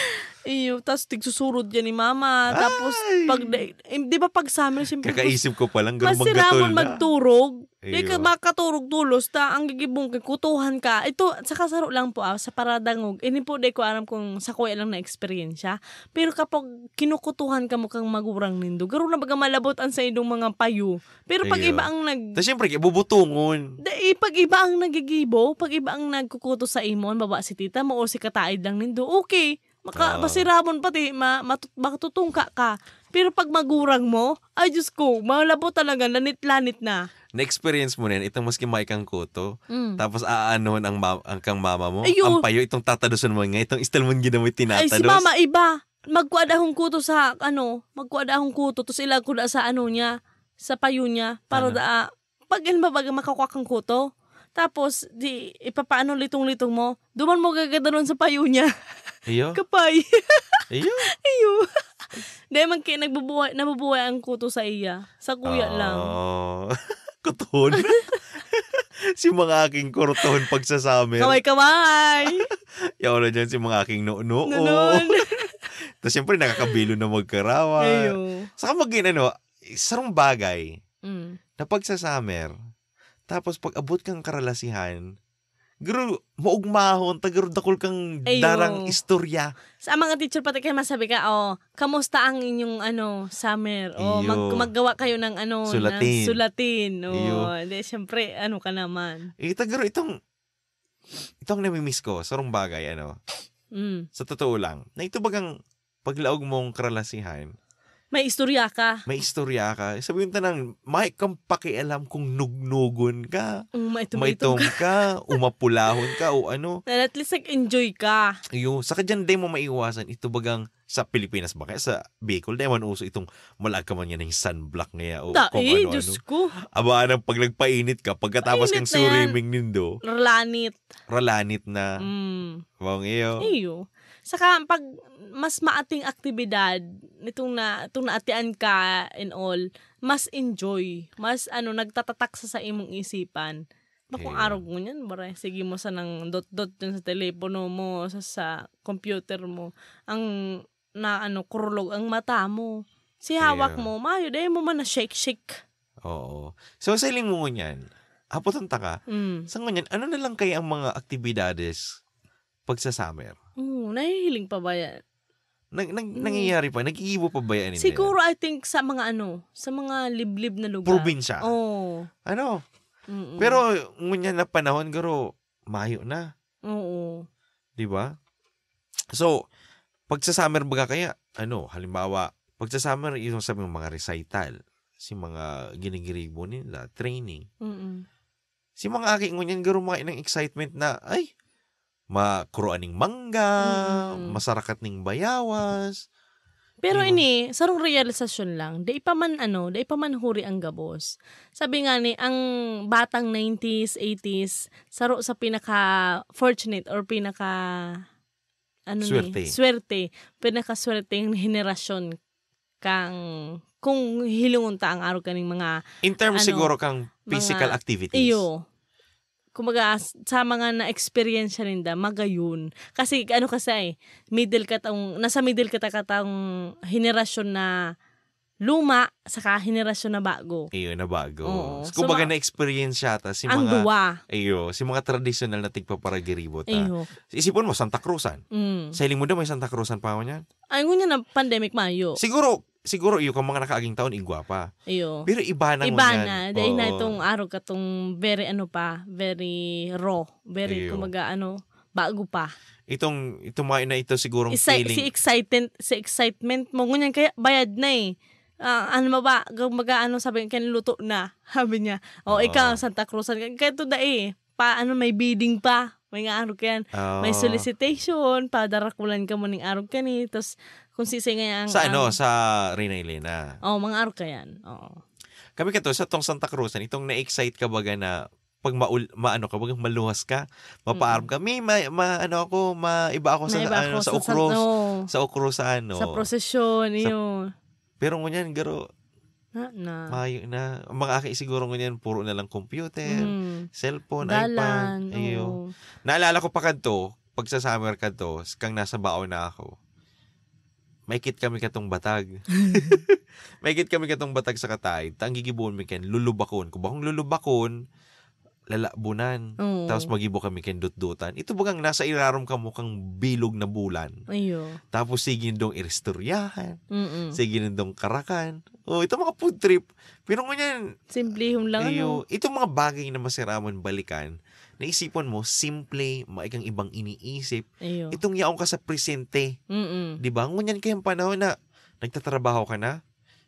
Iyo, tas tigsusurod yan ni mama. Tapos, Ay! pag da-, eh, di ba pag summer, siyempre, Kakaisip ko pa lang, ganun masiramon maggatol na. magturog. Di ka Iyo. makaturog tulos, ta, ang gigibong kay kutuhan ka. Ito, sa kasaro lang po, ah, sa paradangog. Ini po, di ko alam kung sa kuya lang na eksperyensya. Pero kapag kinukutuhan ka mo kang magurang nindo, garo na baga malabot ang sa indong mga payo. Pero pag Iyo. iba ang nag- Tas siyempre, ibubutungon. Da, eh, pag iba ang nagigibo, pag iba ang nagkukuto sa imo, ang baba si tita mo o si kataid lang nindo, okay. Maka-, Oo. masiramon pati, ma-, matut-, makatutungka ka. Pero pag magurang mo, ay, Diyos ko, malabo talaga, lanit-lanit na. Na-experience mo na yan, itong maski may kang kuto, Mm. tapos aanuhon ang ma-, ang kang mama mo, Ay, oo. ang payo, itong tatadosan mo nga, itong style mo yung ginamit, Ay, si tinatados. mama, iba. Magkuha daw akong kuto sa, ano, magkuha daw akong kuto, tapos ilagay ko na sa, ano niya, sa payo niya, para Ano? da-, pag, halimbawa, pag makakuha kang kuto, tapos, di, ipapaano, litong-litong mo, duman mo gagadanon sa payo niya. Iyo? Kapay. Iyo? Iyo. Dahil man ki-, nagbubuhay, nabubuhay ang kuto sa iya. Sa kuya lang. Oh. Kuton. Si mga aking kuruton pag sa summer. Kaway-kaway. Yaw na dyan, si mga aking noo-noo. Noon. Tas siyempre, nakakabilo na magkarawa. Ayo. Saka mag-, ano, sarong bagay Mm. na pag sa summer, tapos pag abot kang karalasihan, garo, maugmahon, ta garo dakul kang Ayo. darang istorya. Sa mga teacher, pati kayo masabi ka, "Oh, kamusta ang inyong, ano, summer? Oh, mag-, Iyo. maggawa kayo ng, ano, ng Sulatin. sulatin." Oh, Iyo. di, syempre, ano ka naman. Eh, ta garo itong, itong namimiss ko, sarong bagay, ano, Mm. sa totoo lang, na ito bagang paglaog mong karalasihan, May istorya ka. may istorya ka. Sabihin ta nang, may kang pakialam kung nugnugon ka, Mm, maitom-itom maitom ka. ka, umapulahon ka, o ano. Na at least nag-enjoy ka. Iyo, saka dyan, di mo maiwasan. Ito bagang sa Pilipinas ba kaya? Sa Bicol, di man uso itong malaag ka man yan ng sunblock ngaya o Da, kung eh, ano-ano. Diyos ko. Aba, anong pag nagpainit ka, pagkatapos Painit kang na yan. swimming nindo, Ralanit. ralanit na. Mm. Bawang iyo. Iyo. Saka pag mas maating aktibidad, nitong na, itong naatian ka and all, mas enjoy, mas ano, nagtatatak sa, sa imong isipan. Bakong Iyo. arog mo niyan, bare. Sige mo sanang dot-dot dyan sa telepono mo, sa, sa computer mo. Ang na ano, kurulog ang mata mo. Si hawak Iyo. mo, mayo, dahil mo man na shake-shake. Oo. So, sa hiling mo ngunyan, apoton ta ka, Mm. sa ngunyan, ano na lang kaya ang mga aktibidades pag sa summer? Oo, nahihiling pa ba yan? Nag, nag, nangyayari pa, nag-iibo pa ba yan? Hindi. Siguro, I think, sa mga ano, sa mga liblib na lugar. Probinsya. Oo. Ano? Mm-mm. Pero, ngunyan na panahon, garo, mayo na. Oo. Di ba? So, pag sa summer baga kaya, ano, halimbawa, pag sa summer, yung sabi ng mga recital, si mga ginigiribo nila, training. Mm-mm. Si mga aki ngunyan, garo, mga inang excitement na, ay, makuro aning mangga, Mm-mm. masarakat ning bayawas. Pero Di ba? Ini, sarong realisasyon lang, dai pa man ano, dai pa man huri ang gabos. Sabi nga ni, ang batang nineties, eighties, saro sa pinaka-fortunate or pinaka, ano ni, Swerte. Swerte, pinakaswerteng henerasyon kang, kung hilingon ta ang arog kaning mga, In terms ano, siguro kang mga physical activities. Iyo. Kumbaga, s-, sa mga na-experience ninda, magayon. Kasi, ano kasi, eh, middle ka tong, nasa middle ka ta-, ka tang henerasyon na luma, saka henerasyon na bago. Iyo, na bago. Oo. So, So, kumbaga, ma-, na-experience siya ta si ang mga, duwa. Iyo, si mga tradisyonal na tigpaparagiribo ta. Iyo. Isipon mo, Santa Cruzan. Mm. Sa hiling mo daw, may Santa Cruzan pa ako niyan? Ay, ngunyan na pandemic, mayo. Siguro, siguro, iyo, kang mga nakaaging taon, igwa pa. Iyo. Pero iba na Iba ngunyan. Na. Dahil na Oo. Itong araw ka tong very, ano pa, very raw. Very, Iyo. Kumbaga, ano, bago pa. Itong, itong mga na ito, sigurong Exci-, feeling. Si excitement, si excitement mo, ngunyan kaya bayad na eh. Ah, ano ba ba, kumbaga, ano, sabi, "Kan luto na," sabi niya. "O, Oo. Ikaw, Santa Cruzan." Kaya ito na eh, pa, ano, may bidding pa. May nga arog ka yan. May Oo. Solicitation, padarakulan ka mo ning arog ka ni. Tapos, kung sisay nga ang, Sa ano, ang sa Reyna Elena? Oo, mga arog ka yan. Oo. Kami kato, sa tong Santa Cruzan, itong na-excite ka baga na pag maul-, maano ka, baga maluwas ka, mapaaram Mm. ka, "May, ma-, ma-, ano ako, maiba ako sa, Maiba ano, ako sa sa, sa, Ocros, oo. Sa Ocros sa ano." Sa prosesyon, Sa iyo. Pero ngunyan, garo, Na, na. Mayo na. Ang mga aki siguro ngunyan, puro na lang computer, Mm. cellphone, Dalan, iPad. Iyo. Oo. Naalala ko pa kadto, pag sa summer kadto, s-, kang nasa baon na ako, maikit kami katong batag. Maikit kami katong batag sa Katayd. Ta ang gigibohon mi kan lulubakon. Kung bakong lulubakon, lalabonan. Oo. Tapos magibo kami kan dutdutan. Ito bagang nasa irarom kamo kang bilog na bulan. Iyo. Tapos sige nindong iristoryahan. Mm-mm. Sige nindong karakan. Oh, ito mga food trip. Pero ngunyan, Simplihon lang, iyo, ano? Itong mga bagay na masaraman balikan, naisipan mo, simple, maikang ibang iniisip. Iyo. Itong yaon ka sa presente. Mm-mm. Di ba? Ngunyan kayang panahon na nagtatrabaho ka na,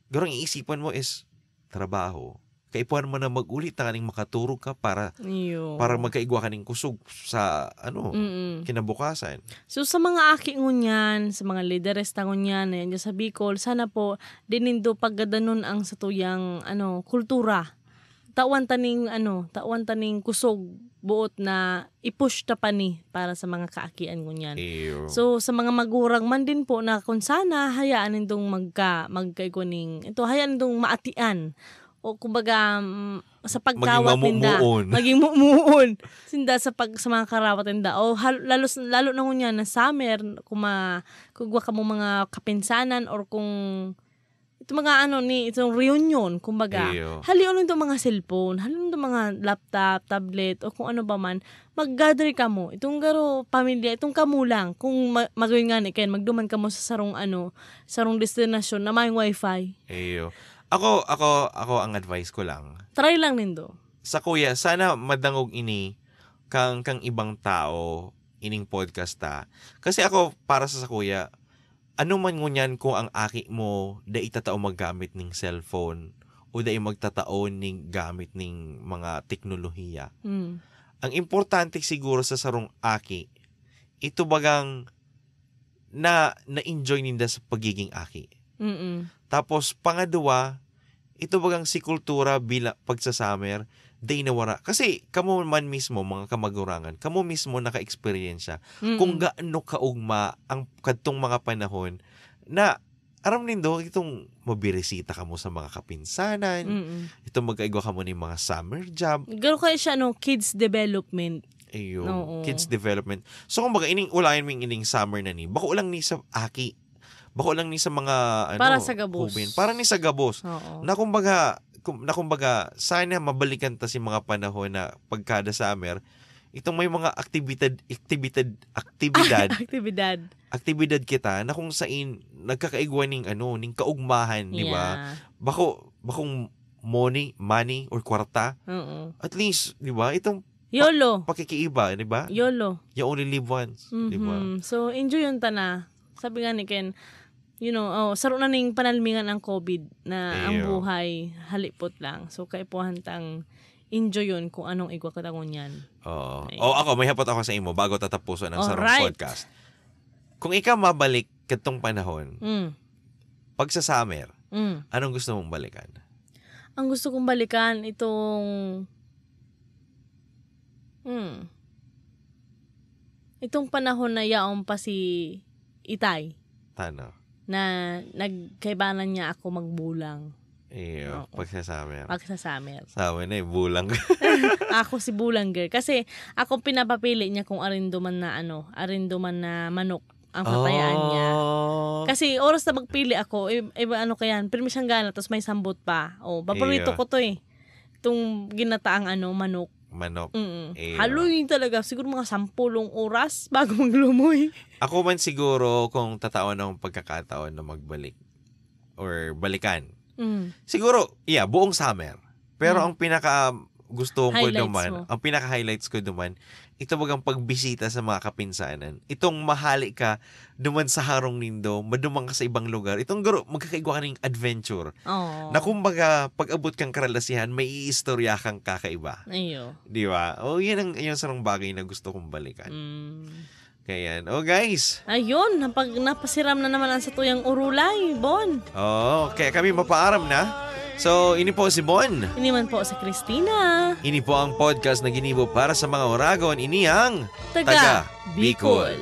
garo ang iisipan mo is trabaho. Kaipuhan mo na mag-uli tanganing makaturog ka para, Iyo. Para magkaigwa ka ning kusog sa, ano, Mm-mm. kinabukasan. So, sa mga aki ngunyan, sa mga lideres ta ngunyan na yan dyan sa Bicol, sana po, di nindo paggadanon ang satuyang, ano, kultura. Tawan ta ning, ano, tawan ta ning kusog, boot na i-push ta pa ni para sa mga kaakian ngunyan. Iyo. So, sa mga magurang man din po na kung sana hayaan nindong magka-, magkaigwa ning, ito, hayaan nindong maatian. O kumbaga, mm, sa Maging pagkawat ninda, mamuon. Maging mamuon. Sinda sa pag-, sa mga karawat ninda. O hal-, lalos, lalo na ngunyan na summer, kung ma-, kung igwa kamo mga kapinsanan or kung ito mga ano ni, itong reunion, kumbaga. Iyo. Halion itong mga cellphone, halion itong mga laptop, tablet, o kung ano ba man, mag-gather kamo. Itong garo pamilya, itong kamo lang. Kung ma-, magayon nga ni Ken, magduman kamo sa sarong ano, sarong destinasyon na may wifi. Iyo. Ako, ako, ako ang advice ko lang. Try lang nindo. Sa kuya, sana madangog ini kang, kang ibang tao, ining podcast ta. Kasi ako, para sa, sa kuya, ano man ngunyan kung ang aki mo, dai tatao maggamit ning cellphone o dai magtatao ning gamit ning mga teknolohiya. Mm. Ang importante siguro sa sarong aki, ito bagang na, na-enjoy ninda sa pagiging aki. Mm-mm. Tapos, pangadwa, ito bagang si kultura bila pagsasamer, day nawara. Kasi, kamo man mismo, mga kamagurangan, kamo mismo naka-eksperyensya Mm-mm. kung gaano kaugma ang kadtong mga panahon na, aram nindo, itong mabirisita kamo sa mga kapinsanan, Mm-mm. itong magkaigwa kamo ning mga summer job. Garo kaya siya, no, kids development. Iyo, Oo. kids development. So, kumbaga, ining ulayan ming ining summer na ni, bako lang ni sa aki. Bako lang ni sa mga, ano, Para sa gabos. Hubin. Para ni sa gabos. Oo. Na kumbaga, kum-, na kumbaga, sana mabalikan ta si mga panahon na pagkada summer, itong may mga aktibidad, aktibidad, aktibidad, Aktibidad. aktibidad kita na kung sain nagkakaigwa ning ano, ning kaugmahan, di ba? Yeah. Bako, bakong money, money or kwarta, Oo. at least, di ba? Itong YOLO. pakikiiba, di ba? YOLO. You only live once, di ba? Mhm. So, enjoy yun tana. Sabi nga ni Ken, you know, oh, saro na ning panalmingan ang COVID na ang Iyo. buhay halipot lang. So, kaipuhan tang enjoy yun kung anong igwa kita ngunyan. Oo. Ayun. O ako, may hapot ako sa imo bago tatapusan ang sarong Alright. podcast. Kung ikaw mabalik katong panahon, Mm. pag sa summer, Mm. anong gusto mong balikan? Ang gusto kong balikan itong hmm, itong panahon na yaon pa si Itay Tano. na nagkaibanan niya ako magbulang Iyo, Oo. pag sa summer. pag sa summer. Sabi na eh, bulang. Ako si bulang girl. Kasi ako pinapapili niya kung arindo man na ano, arindo man na manok ang patayaan niya. Oh. Kasi oras na magpili ako, i- iba ano kayan, pirmi siyang gana, tapos may sambot pa. Oh, paborito Iyo. ko to eh. Itong ginataang ano, manok. Manok. Mm. Iyo. Haluin talaga, siguro mga sampulong oras bago maglumoy. Ako man siguro kung tatawan ng pagkakataon na magbalik or balikan. Mm. Siguro, yeah, buong summer. Pero Mm. ang pinaka gusto ko Highlights naman, mo. ang pinaka highlights ko naman, ito bagang pagbisita sa mga kapinsanan. Itong mahali ka duman sa harong nindo, maduman ka sa ibang lugar. Itong garo, magkakaigwa ka ning adventure. Oo. Na kumbaga, pag abot kang karalasihan, may iistorya kang kakaiba. Ayo. Di ba? O, yan ang, yan sarong bagay na gusto kong balikan. Mm. Kaya yan. O, guys. Ayun, napag, napasiram na naman ang satuyang urulay, Bon. Oo, kaya kami mapaaram na. So, ini po si Bon. Ini man po si Christina. Ini po ang podcast na ginibo para sa mga Oragon. Ini ang Taga Bicol.